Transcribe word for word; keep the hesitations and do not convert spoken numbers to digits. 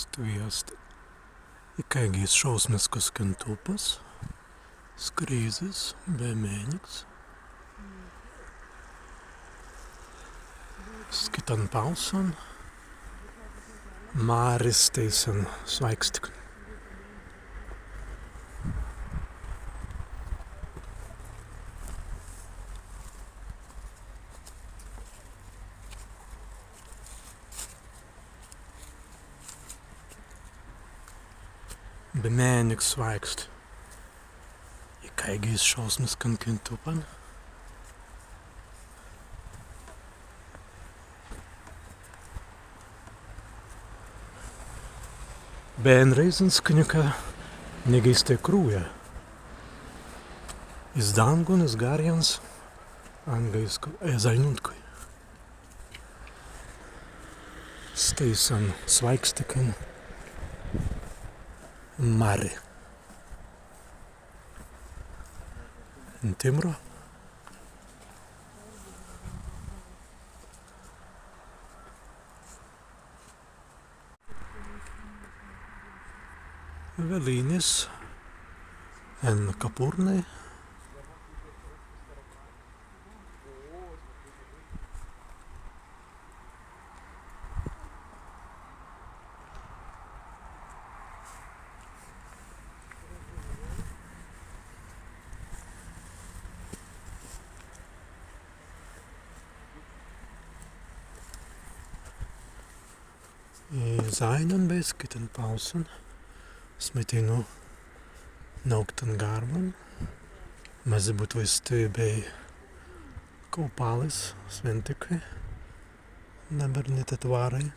Stwi ast ikāigi iz šausmiskas kintuppas, skrīzis be mēniks. Iz kitan pāusan māris stēisan swāikstikkan. Be mēniks swāikst ikāigi iz šausmiskan kintuppan. Be en rēizans ka nika ni gēi stwi krūja. Iz dāngun, iz garrjans, anga iz k-, ezze ainuntkwēi. Stēisan swāikstikkan māri. En timru. Welīnis en kapurnai. Iz aīnan be iz kitan pāusan. As metēinu na aūktan garban. Mazzi būtwei stwi bēi Kaupālis, Swintikwēi, dabber ni tēt wārai.